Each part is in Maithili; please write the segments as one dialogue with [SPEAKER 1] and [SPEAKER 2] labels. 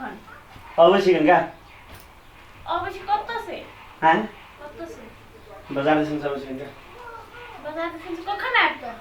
[SPEAKER 1] कखन?
[SPEAKER 2] अबै छी कनिका।
[SPEAKER 1] अबै छी कतऽ से?
[SPEAKER 2] आँय?
[SPEAKER 1] कतऽ से?
[SPEAKER 2] बाजार दिसन से अबै छी कनिका।
[SPEAKER 1] बाजार दिसन से कखन आयब तऽ?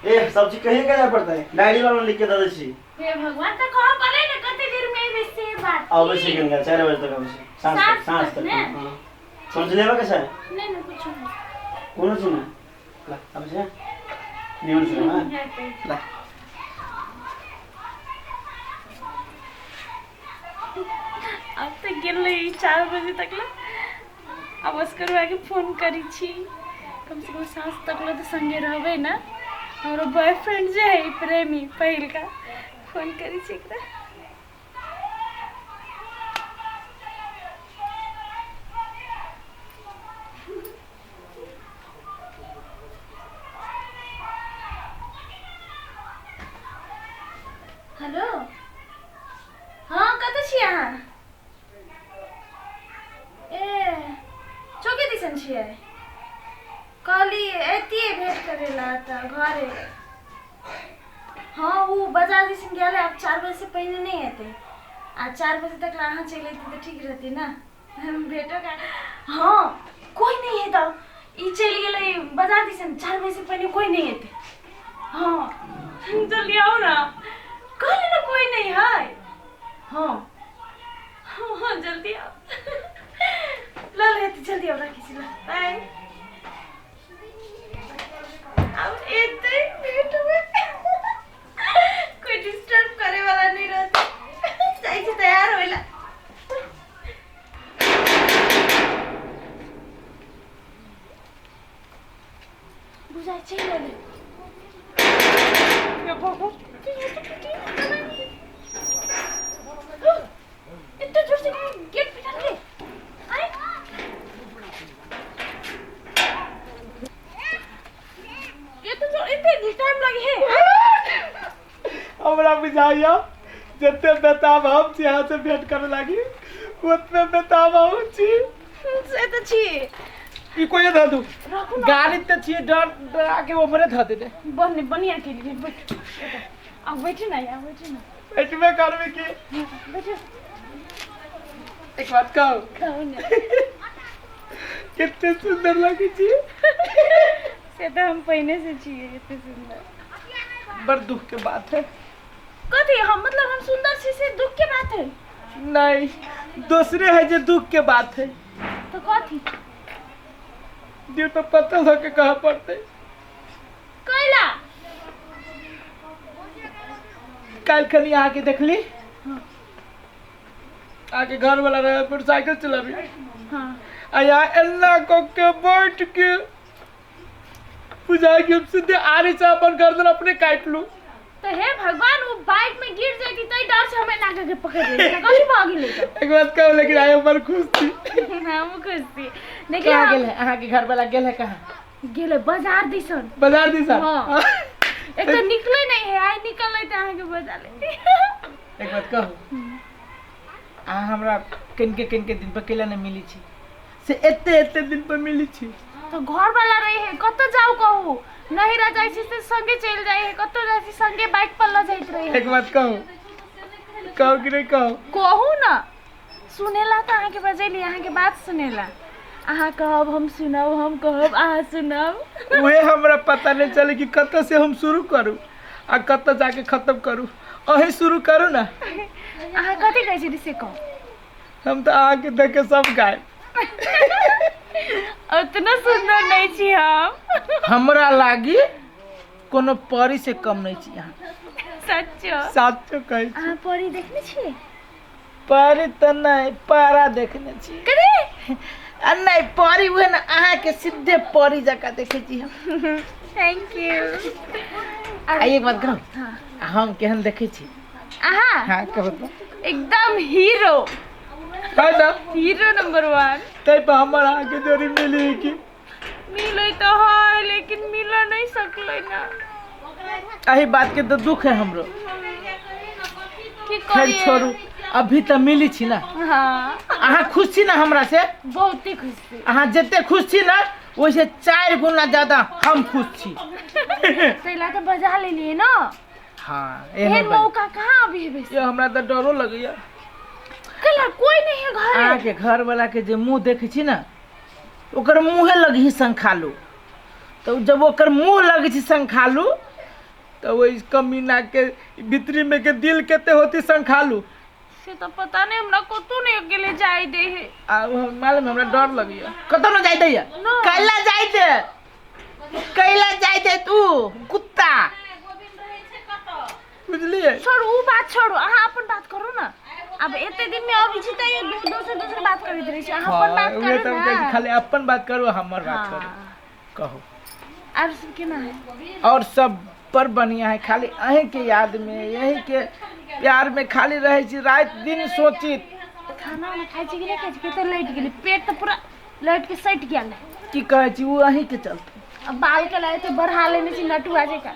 [SPEAKER 2] ए सब्जी कहिए के जाय पड़तै, डायरी वाला लिख के दऽ दै छी।
[SPEAKER 1] हे भगवान, तऽ कहऽ पड़ै ने कते देर में एबै से बात।
[SPEAKER 2] अबै छी कनिका, 4 बजे तक अबै छी, साँझ तक।
[SPEAKER 1] साँझ
[SPEAKER 2] साँझ
[SPEAKER 1] तक
[SPEAKER 2] तक
[SPEAKER 1] ने?
[SPEAKER 2] हँ। सब्जी लेबऽ के छै?
[SPEAKER 1] नहि नहि, कुछो नहि।
[SPEAKER 2] कोनो चीज नहि? ल अबै छी, निमन से रहब, हँ?
[SPEAKER 1] हेतै।
[SPEAKER 2] ल।
[SPEAKER 1] आब तऽ गेलै 4 बजे तक ला। आब असगरुआ के फोन करै छी, कम से कम साँझ तक ला तऽ संगे रहबै ने। हमरो बॉयफ्रेंड जे है प्रेमी पहिलका, फोन करै छी एकरा। हेलो, हँ, कतऽ छी अहाँ? ए चौके दिसन छियै? कहली ऐतियै भेंट करे ला तऽ घरे। हँ, ओ बाजार दिसन गेल है, आब 4 बजे से पहिने नहीं एतै। आ 4 बजे तक ला अहाँ चलि अयती तऽ ठीक रहतै ने, हम भेटो कर। हँ, कोई नहीं है तऽ ई चलि गेलै बाजार दिसन, 4 बजे से पहिने कोई नहीं एतै। हँ, जल्दी आउ ना, कहली ना कोई नहीं है। हँ हँ हँ, जल्दी आउ। ल ल, यति जल्दी आउ, राखै छी, ल बाय। आब एतै भेट होबै, कोई डिस्टर्ब करे वाला नहीं रहतै। जाइ छी तैयार होइला। बुझाइ चलि एलै। हे भगवान, एते जोर से गेट पिटलकै? आइ एते जोर, एते टाइम लगे है?
[SPEAKER 3] हमरा बुझाइया जते बेताब हम छी अहाँ से भेंट करे लागी, ओतबे बेताब हम छी।
[SPEAKER 1] से तऽ छी।
[SPEAKER 3] ई कोई धऽ दू।
[SPEAKER 1] राखू ना।
[SPEAKER 3] गाड़ी तऽ छियै, डर डरा के ओमरे धऽ देने।
[SPEAKER 1] बन बढ़िया के लिए बैठ, अब बैठू ना यार, बैठू ना।
[SPEAKER 3] बैठबे करबे की?
[SPEAKER 1] बैठू।
[SPEAKER 3] एक बात कहू?
[SPEAKER 1] कहू ने।
[SPEAKER 3] कते सुंदर लगै छी।
[SPEAKER 1] से तऽ हम पहिने से छियै एते सुंदर।
[SPEAKER 3] बड़ दुख के बात है।
[SPEAKER 1] कथी? हम मतलब हम सुंदर छी से दुख के बात है?
[SPEAKER 3] नहीं, दूसरे है जे दुख के बात है।
[SPEAKER 1] तो कथी?
[SPEAKER 3] दिल पे पत्थर धऽ के कहऽ पड़तै।
[SPEAKER 1] कैला?
[SPEAKER 3] काल्हि खनी अहाँके देखली, अहाँके घर वाला रहे मोटरसाइकिल चलाबी। आ यहाँ एना कऽ के बैठ के बुझाय कि हम सीधे आरी से अपन गर्दन अपने काटि लू।
[SPEAKER 1] तो हे भगवान, वो बाइक में गिर जाती तो डर से हमें नाका के पकड़ ले, कथी भऽ गेलै तऽ?
[SPEAKER 3] एक बात कहू, लेकिन आइ हम बड़ खुश छी।
[SPEAKER 1] हमहूँ खुश छी। देखियौ।
[SPEAKER 3] कहाँ गेल है अहाँके घर वाला? गेल है कहाँ?
[SPEAKER 1] गेलै बाजार दिसन।
[SPEAKER 3] बाजार दिसन?
[SPEAKER 1] हाँ। एक तो निकले नहीं है, आइ निकललै तऽ अहाँके बजा लेती।
[SPEAKER 3] एक बात कहू, अहाँ हमरा कनिके कनिके दिन पर कैला नहि मिलै छी, से एते एते दिन पर मिलै छी?
[SPEAKER 1] तो घर वाला रहे है, कतऽ जाउ कहू? नहिरा जाइ छी से संगे चलि जाइ है, कतऽ जाइ छी संगे बाइक पर लऽ जाइत रहे है।
[SPEAKER 3] एक बात कहू? कहू कि नहि कहू?
[SPEAKER 1] कहू ना, सुनेला तऽ अहाँके बजेली, अहाँके बात सुनेला। अहाँ कहब हम सुनब, हम कहब अहाँ सुनब।
[SPEAKER 3] उहे हमरा पता नहीं चले कि कतऽ से हम शुरू करू आ कतऽ जाके खत्म करू। अहीं शुरू करू ना।
[SPEAKER 1] अहाँ कथी कहै छी से कहू।
[SPEAKER 3] हम तऽ अहाँके देख के सब गायब।
[SPEAKER 1] उतना सुंदर नहीं छी हम।
[SPEAKER 3] हमरा लागी कोनो परी से कम नहीं छी अहाँ।
[SPEAKER 1] सच्चो?
[SPEAKER 3] साचो कहै छी।
[SPEAKER 1] अहाँ परी देखने छियै?
[SPEAKER 3] परी तऽ नहि, पारा देखने छी।
[SPEAKER 1] कथी?
[SPEAKER 3] आ नहि, परी उहे ने, अहाँके सीधे परी जकाँ देखै छी हम।
[SPEAKER 1] Thank you.
[SPEAKER 3] आ एक बात कहू?
[SPEAKER 1] हाँ।
[SPEAKER 3] हम केहन देखै छी?
[SPEAKER 1] अहाँ?
[SPEAKER 3] हाँ, कहू तऽ।
[SPEAKER 1] एकदम हीरो।
[SPEAKER 3] है ना?
[SPEAKER 1] Hero number 1।
[SPEAKER 3] ताहि पर हमर अहाँके जोड़ी मिली की?
[SPEAKER 1] मिले तो है, लेकिन मिल नहीं सकले ना।
[SPEAKER 3] एही बात के तऽ दुख है हमरो।
[SPEAKER 1] की
[SPEAKER 3] खैर
[SPEAKER 1] करिए?
[SPEAKER 3] छोड़ू, अभी तऽ मिली छी ना।
[SPEAKER 1] हाँ।
[SPEAKER 3] अहाँ खुश छी ना हमरा से?
[SPEAKER 1] बहुत ही खुश छी।
[SPEAKER 3] अहाँ जते खुश छी ना, ओहिसे 4 गुना ज्यादा हम खुश छी।
[SPEAKER 1] तैला तऽ बजा लेलिए ना।
[SPEAKER 3] हाँ।
[SPEAKER 1] एहन
[SPEAKER 3] एहने
[SPEAKER 1] मौका कहाँ अभी हेबै?
[SPEAKER 3] ये हमरा तऽ डरो लगैया।
[SPEAKER 1] कला कोई नहीं है घर।
[SPEAKER 3] अहाँके घर वाला के जे मुँह देखै छी ने, ओकर मुँहे लगही शंखालू। तऽ जब ओकर मुँह लगै छै शंखालू, तऽ ओहि कमीना के भीतरी में के दिल कते होती शंखालू।
[SPEAKER 1] से तऽ पता नहीं, हमरा कतौ नहीं अकेले जाय दे है।
[SPEAKER 3] आ हम मालूम है, हमरा डर लगैया। कतौ न जाय दैया।
[SPEAKER 1] ना।
[SPEAKER 3] कैला जाय दे, कैला जाय दे तू कुत्ता, बुझलिए?
[SPEAKER 1] छोड़ू उ बात, छोड़ू, अहाँ अपन बात करू ना। अब एते दिन में अबै छी तैयो दोसर दोसर बात करैत रहै छी। अहाँ अपन बात
[SPEAKER 3] हाँ, उहे
[SPEAKER 1] करू
[SPEAKER 3] तऽ हम कहै छी,
[SPEAKER 1] ना।
[SPEAKER 3] खाली अपन बात करू, हमर बात करू।
[SPEAKER 1] हाँ।
[SPEAKER 3] कहू।
[SPEAKER 1] आर सब केना है?
[SPEAKER 3] और सब पर बढ़िया है। खाली अहीं के याद में, यही के प्यार में खाली रहै छी राति दिन सोचित।
[SPEAKER 1] खाना उना खाइ छी कि नहि खाइ छी? कते लटि गेलै पेट, तऽ पूरा लटि के सटि गेल है।
[SPEAKER 3] की कहै छी, ओ अहीं के चलते।
[SPEAKER 1] अब बाल के लाए तो बढ़ा लेने छी नटुआ जकाँ।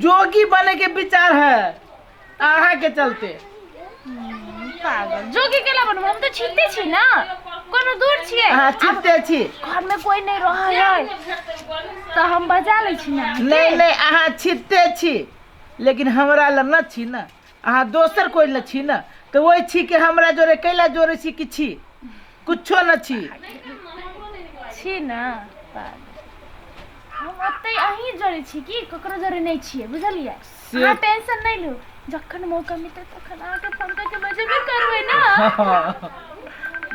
[SPEAKER 3] जोगी बने के विचार है अहाँ के चलते।
[SPEAKER 1] पागल, जोगी केला बनबो? हम तऽ छिते छी ना, कोनो दूर छियै?
[SPEAKER 3] अहाँ छिते छी।
[SPEAKER 1] घर में कोई नहीं रहै है तऽ हम बजा लै छी ना।
[SPEAKER 3] नहीं नहीं, अहाँ छिते छी, लेकिन हमरा लग न छी ना। अहाँ दोसर कोई ल छी ना, तऽ ओहि छी के हमरा जोरे कैला जोरे छी कि छी कुछो न छी।
[SPEAKER 1] छी ना पागल। हम ओतै अहीं जोरे छी कि ककरो जोरे नहि छियै, बुझलियै?
[SPEAKER 3] से
[SPEAKER 1] अहाँ टेंशन नहि लू, जखन मौका मिलतै तखन अहाँके फोन करके बजेबे करबै ना।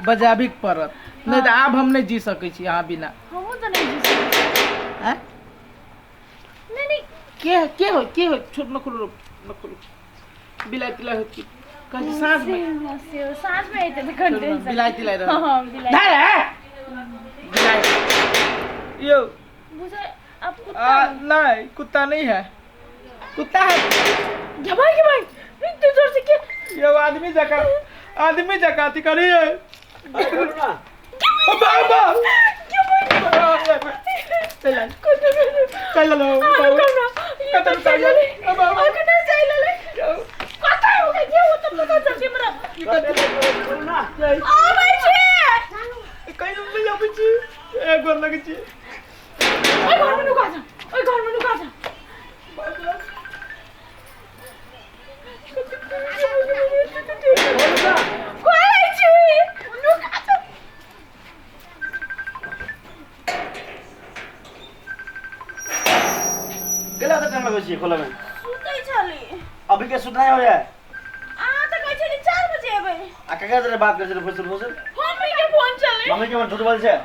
[SPEAKER 3] बजाबी के पड़त, नहीं तऽ आब हम नहि जी सकै छी अहाँ बिना।
[SPEAKER 1] हमहूँ तऽ नहि जी सकै छी।
[SPEAKER 3] आँय?
[SPEAKER 1] नहि नहि।
[SPEAKER 3] के के हो, के हो? छोट न खोलू, न खोलू, बिलाइ तिलाइ होत की? कहै छी साँझ में।
[SPEAKER 1] से साँझ में अयतै तखन टेंशन।
[SPEAKER 3] बिलाइ तिलाइ रहत।
[SPEAKER 1] हँ, बिलाइ।
[SPEAKER 3] धर है बिलाइ यो।
[SPEAKER 1] बुझे अब कुत्ता
[SPEAKER 3] नहीं, कुत्ता नहीं है, कुत्ता है।
[SPEAKER 1] घबाई घबाई इतने जोर से के
[SPEAKER 3] यो आदमी जका, आदमी जका अथी करी है। बाबा चल चल लो, कतौ चल बाबा। कहीं नहीं आबै छी, एक बार लगै छी।
[SPEAKER 1] ओइ घरमे नुका जा, ओइ घरमे नुका जा। खोलै छी, नुका जा।
[SPEAKER 2] केला तऽ टाइम लगै छी खोलऽमे?
[SPEAKER 1] सुतै छली।
[SPEAKER 2] अभी के सुतनाइ होइए?
[SPEAKER 1] अहाँ तऽ कहै छली 4 बजे एबै।
[SPEAKER 2] आ ककरा जरे बात करै छलै फुसुर फुसुर?
[SPEAKER 1] मम्मी के फोन छलै।
[SPEAKER 2] मम्मी के मन झूठ बोल छै?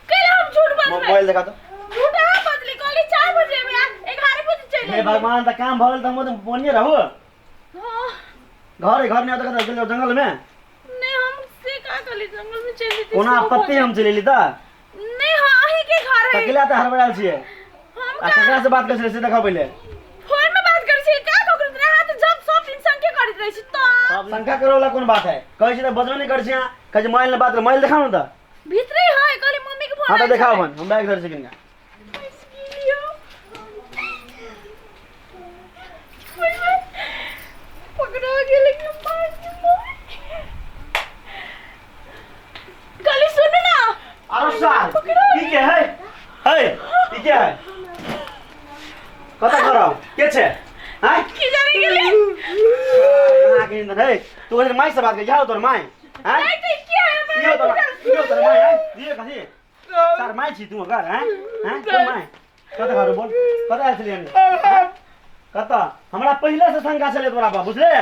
[SPEAKER 1] कैला हम झूठ बजबै?
[SPEAKER 2] मोबाइल देखा तो।
[SPEAKER 1] झूठ अहाँ बजली, कहली 4 बजे एबै आ 11 बजे चलि
[SPEAKER 2] हे
[SPEAKER 1] एलियै।
[SPEAKER 2] भगवान, तऽ काम भऽ गेल तऽ हम तऽ बोनिए रहू।
[SPEAKER 1] हाँ।
[SPEAKER 2] घरे घर नहि तऽ कतऽ गेल जंगल में?
[SPEAKER 1] नहि, हम से का कहली, जंगल में चलि जेतै।
[SPEAKER 2] कोना आपत्ति हम चलि एली तऽ?
[SPEAKER 1] नहि, हाँ, अहीं के घर है।
[SPEAKER 2] तऽ केला तऽ हड़बड़ायल छियै?
[SPEAKER 1] हम
[SPEAKER 2] आ ककरा से बात करै छलै से देखा पहिले।
[SPEAKER 1] फोन में बात करै छी का ककरो? अहाँ तऽ जब सब दिन संगे करैत रहै छी तऽ
[SPEAKER 2] शंका करे वाला कोन बात है? कहै छी तऽ बजबे नहि करै छी अहाँ। कहै छी मोबाइल में बात कर, मोबाइल देखाउ ने तऽ।
[SPEAKER 1] भीतरे है, कहली मम्मी के फोन।
[SPEAKER 2] हाँ तऽ देखाउ, हम बैग धरै छी किनका।
[SPEAKER 1] पकड़ा गेलै कि मार। कहली सुनू ना।
[SPEAKER 2] अरे साल की के है? है ई के है? कतऽ घर हौ? के छै? हैं?
[SPEAKER 1] की जाने गेलै।
[SPEAKER 2] कहाँ के इंदर है? तू कहै माय से बात कर, जाओ तोर माय। हैं?
[SPEAKER 1] नहीं तऽ की है?
[SPEAKER 2] यो तोर, यो तोर माय है? ये कथी? तार माय छी तू ओकर? हैं हैं, तोर माय कतऽ घर हौ? बोल, कतऽ आयल छलियै? कतऽ? हमरा पहिले से शंका छलै तोरा पर, बुझले?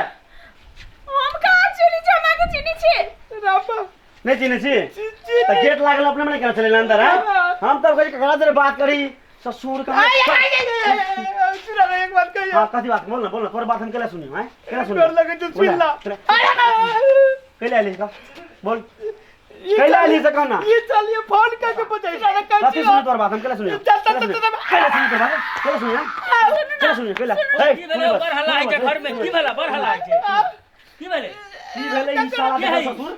[SPEAKER 1] हम कहाँ चिन्है छी? हम अहाँके चिन्है छी?
[SPEAKER 2] नहि चिन्है छी तऽ गेट लागल अपने मने केना चले अंदर? हैं? हम तब कहै छी ककरा से बात करी ससुर का।
[SPEAKER 3] एक बात कहियो।
[SPEAKER 2] हाँ, कथी बात? बोल ना, बोल ना, तोर बात हम केला सुनी? हैं, केला सुनी?
[SPEAKER 3] डर लगै छै, सुन ला।
[SPEAKER 2] कैला आइली का? बोल, कैला आइली से कहना।
[SPEAKER 3] ये चलिए, फोन करके बजाई सारा
[SPEAKER 2] कथी?
[SPEAKER 3] कर।
[SPEAKER 2] सुनी तोर बात हम केला सुनी?
[SPEAKER 3] चल, चल, चल, चल।
[SPEAKER 2] केला सुनी तोर बात? केला सुनी? केला सुनी? केला हे?
[SPEAKER 4] की भेलै? बड़ हल्ला होइ छै घरमे। की भेलै? बड़ हल्ला होइ छै, की भेलै?
[SPEAKER 2] की भेलै ई साला
[SPEAKER 4] के है?
[SPEAKER 2] ससुर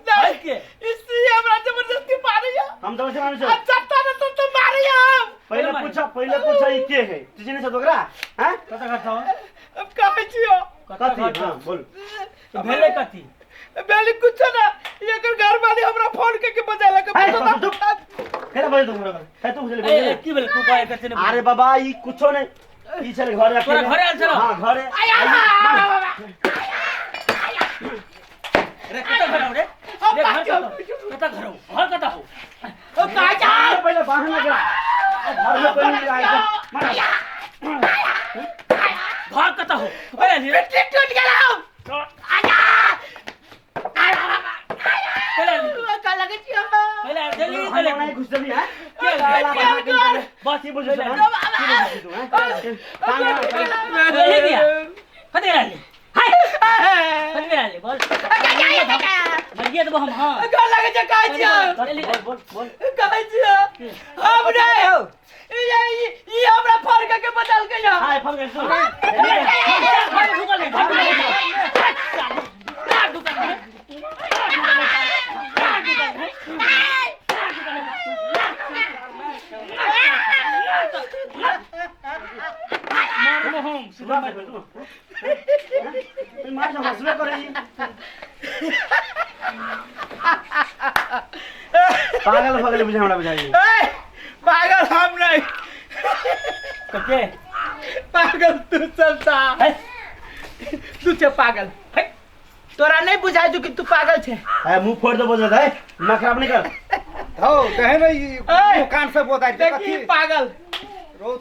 [SPEAKER 4] है के?
[SPEAKER 3] इसी हमरा जबरदस्ती मारैया।
[SPEAKER 2] हम जबरदस्ती मारै छौ?
[SPEAKER 3] चट्टा न तो मारैया हम।
[SPEAKER 2] पहिले पूछ, पहिले पूछ ई के है? तू चिन्है छ ओकरा? हैं?
[SPEAKER 4] कतऽ घर छौ?
[SPEAKER 3] अब कहै छियो।
[SPEAKER 4] कतऽ
[SPEAKER 2] कथी
[SPEAKER 4] घर छौ?
[SPEAKER 2] हां, बोल।
[SPEAKER 4] भेलै कथी?
[SPEAKER 3] बेली कुछ ना, एकर घर वाली हमरा फोन करके बजेलक।
[SPEAKER 2] हे, चुप। केला बजे तू हमरा घर? हे, तू बुझले?
[SPEAKER 4] ए ए, की भेलै? तू कहै कथी नहि?
[SPEAKER 2] अरे बाबा, ई कुछो नहीं, ई छलै घरे
[SPEAKER 4] तोरा घरे आयल छलौ?
[SPEAKER 2] हां, घरे।
[SPEAKER 4] रे कता घर हो रे? रे घर कता कता घर हो? घर कता हो?
[SPEAKER 3] ओ कहाँ जाओ?
[SPEAKER 2] पहिले बाहर लगा घर में कोई नहीं आएगा मार
[SPEAKER 4] घर कता हो? पहिले रे
[SPEAKER 3] पिट्ठी टूट गेल हौ। आजा
[SPEAKER 4] पहिले
[SPEAKER 3] का लगे छियो?
[SPEAKER 4] पहिले जल्दी
[SPEAKER 2] हम
[SPEAKER 4] पहिले
[SPEAKER 2] नहीं घुस जल्दी है
[SPEAKER 4] के
[SPEAKER 2] बस की बुझे तू हैं
[SPEAKER 4] पहिले गया कते रहले? हाय कते रहले बोल। मर गया तो हम। हां
[SPEAKER 3] का लगे छै? कहाँ छियो?
[SPEAKER 2] बोल बोल बोल।
[SPEAKER 3] कहाँ छियो? हम नहीं हो। ई हमरा फड़ के बदल के जा।
[SPEAKER 2] हाय फल गए सुन।
[SPEAKER 4] घर ढुकल है घर ढुकल है। मारबो हम
[SPEAKER 2] सुबह में तू मार जा हंसबे करे पागल हो गेले बुझे हमरा बुझाई।
[SPEAKER 3] ए पागल हम नहीं।
[SPEAKER 4] कते
[SPEAKER 3] पागल तू सब सा। तू छे पागल। तोरा नहीं बुझाई जो कि तू पागल छे।
[SPEAKER 2] है मुंह फोड़ दे बोल दे ना खराब नहीं कर
[SPEAKER 5] हौ कहे न ई कान से बोदाइ
[SPEAKER 3] देखी पागल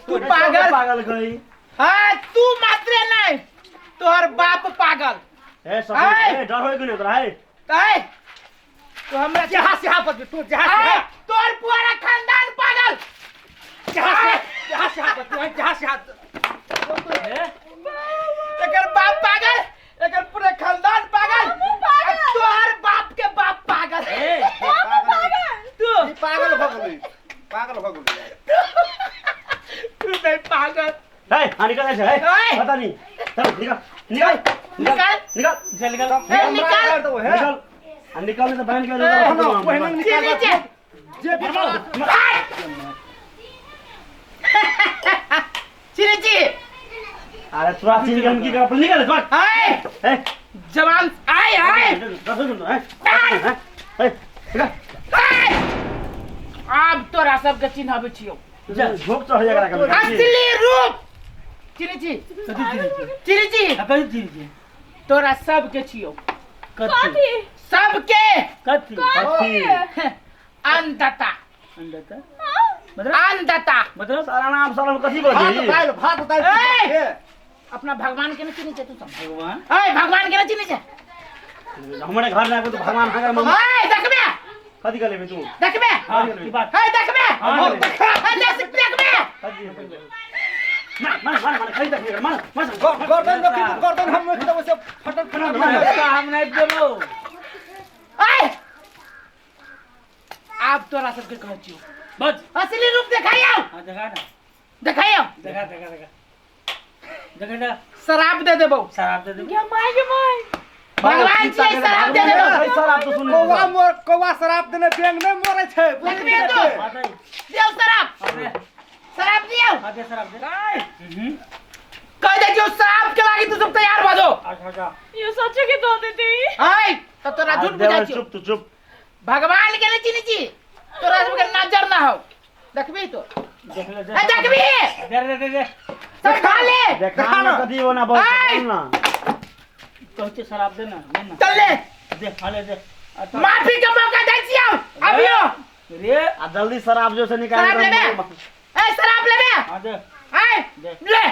[SPEAKER 3] तू पागल
[SPEAKER 2] पागल कही।
[SPEAKER 3] हां तू मात्रे नहीं तोहर बाप पागल।
[SPEAKER 2] ए सब ए डर होय कि तोरा है
[SPEAKER 3] ए तू हमरा
[SPEAKER 5] जहां से हाथ तू जहां से
[SPEAKER 3] तोहर पूरा खानदान पागल।
[SPEAKER 5] जहां से जहां से हाथ तू जहां से हाथ
[SPEAKER 3] एकर बाप पागल एकर पूरा खानदान पागल तोहर बाप के बाप पागल।
[SPEAKER 4] ए
[SPEAKER 3] तू
[SPEAKER 5] ई पागल भ गेलै पागल भ गेलै
[SPEAKER 3] तू नहीं पागल।
[SPEAKER 2] ए हां निकल ऐसे ए पता नहीं चल निकल निकल
[SPEAKER 3] निकल
[SPEAKER 2] निकल
[SPEAKER 4] चल निकल
[SPEAKER 3] निकल
[SPEAKER 2] निकल आ निकल नहीं तो बहन के
[SPEAKER 5] ओहने निकाल जे
[SPEAKER 3] चिरे जी।
[SPEAKER 2] अरे तोरा चीन के हम की कर निकल छोड़।
[SPEAKER 3] आए
[SPEAKER 2] ए
[SPEAKER 3] जवान आए आए
[SPEAKER 2] दस ए ए निकल।
[SPEAKER 3] आब तोरा सबके चिन्हबै छियौ।
[SPEAKER 2] झोंक चढ़ जाएगा कभी
[SPEAKER 3] असली रूप चिरे जी।
[SPEAKER 4] कथी चिन्है छी?
[SPEAKER 3] चिरे जी
[SPEAKER 4] कथी चिन्है छी?
[SPEAKER 3] तोरा सबके छियौ।
[SPEAKER 4] कथी
[SPEAKER 3] सबके?
[SPEAKER 4] कथी
[SPEAKER 2] कथी?
[SPEAKER 3] अंधता।
[SPEAKER 4] अंधता मतलब
[SPEAKER 3] अंधता
[SPEAKER 4] मतलब
[SPEAKER 2] सारा नाम सारा कथी बोल
[SPEAKER 5] भात दाल भात दाल।
[SPEAKER 3] अपना भगवान के न चिन्है छै तू सब?
[SPEAKER 4] भगवान
[SPEAKER 3] ए भगवान के न चिन्है छै?
[SPEAKER 2] हमरे घर ना तो भगवान हगर मम्मी।
[SPEAKER 3] ए देखबे
[SPEAKER 2] कथी कर लेबे तू?
[SPEAKER 3] देखबे
[SPEAKER 4] हां की बात
[SPEAKER 3] ए देखबे
[SPEAKER 4] हां
[SPEAKER 3] ए देखबे
[SPEAKER 2] कथी मार मार मार मार खाली देखबे मार मार
[SPEAKER 5] गर्दन रखी गर्दन हम रखी तो वैसे फटल फटल
[SPEAKER 4] हम नहीं देबो।
[SPEAKER 3] ए आप तोरा सबके कहै छियौ
[SPEAKER 4] बस
[SPEAKER 3] असली रूप देखाइयो।
[SPEAKER 4] हां देखा ना
[SPEAKER 3] देखाइयो।
[SPEAKER 4] देखा देखा देखा देखा ना
[SPEAKER 3] शराब दे देबो।
[SPEAKER 4] शराब दे देबो
[SPEAKER 1] गे my गे my.
[SPEAKER 3] भगवान छी शराब दे देबो।
[SPEAKER 2] शराब तो सुन
[SPEAKER 5] कौवा मोर कौवा शराब देने बैंक में मरे छै।
[SPEAKER 3] देखबे तो दियो शराब शराब दियो।
[SPEAKER 4] हां दे शराब दे।
[SPEAKER 3] कह दे जो शराब के लागी तू सब तैयार भ जो।
[SPEAKER 4] अच्छा अच्छा
[SPEAKER 1] यो सोचे के दो देती।
[SPEAKER 3] हाय त तोरा झूठ बुझाइ छियौ।
[SPEAKER 2] चुप तू चुप।
[SPEAKER 3] भगवान के नहीं चिन्है छी तोरा सबके नजर ना हो। देखबी तो
[SPEAKER 4] देख ले
[SPEAKER 3] ए देखबी
[SPEAKER 4] दे दे दे दे
[SPEAKER 3] सब खा ले।
[SPEAKER 2] देखा ना कथी होना बोल ना
[SPEAKER 4] कहै छै शराब दे ना ले ना
[SPEAKER 3] चल ले
[SPEAKER 4] दे खा ले दे।
[SPEAKER 3] माफी के मौका दै छियौ अभियो
[SPEAKER 4] रे
[SPEAKER 2] आ जल्दी शराब जो से निकाल।
[SPEAKER 3] शराब लेबे? ए शराब लेबे?
[SPEAKER 4] हां दे
[SPEAKER 3] आय ले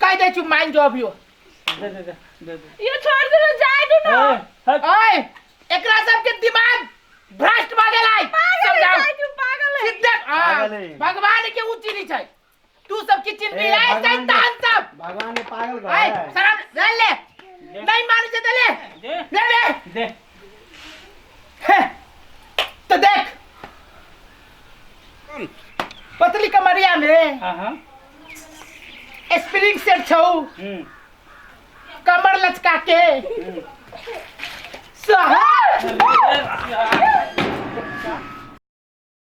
[SPEAKER 3] कह दै छु मान जो अभियो।
[SPEAKER 4] दे दे दे दे
[SPEAKER 1] यो छोड़ दे जाय दू ना।
[SPEAKER 3] ओए एकरा सबके दिमाग भ्रष्ट भ गेलै। समझाओ
[SPEAKER 1] पागल है
[SPEAKER 3] सिद्ध
[SPEAKER 2] पागल है।
[SPEAKER 3] भगवान के ऊ चिन्है छै तू सब की चिन्हबी
[SPEAKER 2] ए,
[SPEAKER 3] ऐ
[SPEAKER 2] भगवान
[SPEAKER 3] शैतान सब।
[SPEAKER 2] भगवान ने पागल कर
[SPEAKER 3] ऐ शराब ले ले नहीं मानै छै त ले
[SPEAKER 4] दे
[SPEAKER 3] ले ले
[SPEAKER 4] दे।
[SPEAKER 3] हे, तो देख पतली कमरिया में
[SPEAKER 4] हां हां
[SPEAKER 3] स्प्रिंग सेट छौ कमर लचका के सहा